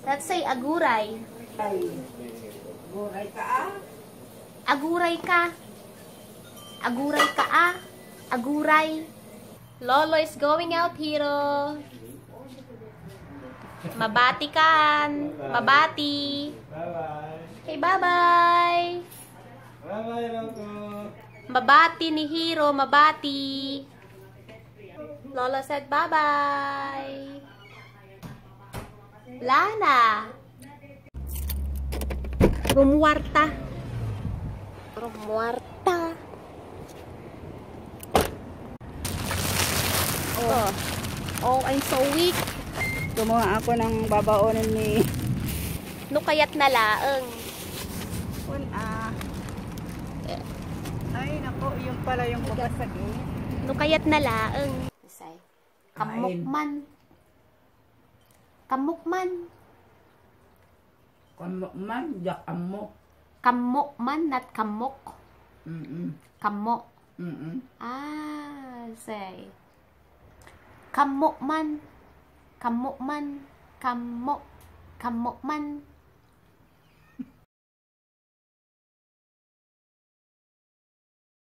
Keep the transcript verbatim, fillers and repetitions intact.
Let's say, aguray. Ay, guray ka, ah. Aguray ka. Aguray ka, ah. Aguray. Lolo is going out, Hiro. Mabati kan. Mabati. Bye-bye. Okay, bye-bye. Bye-bye, Rocco. Mabati ni Hiro, mabati. Lolo said bye-bye. Lana. Rumuarta. Rumuarta. Oh. Oh, I'm so weak. Kumuha ako ng babaonan ni... No kayat na laeng. Kun, ah. Ay, nako, yung pala yung babasagin. No kayat na laeng. Isay. Kammok man. Kammok man. Kammok man, diak ammok. Kammok man, not kammok. Mm-mm. Kammok. Mm-mm. Ah, say. Kammok man. Kammok man. Kammok. Kammok man.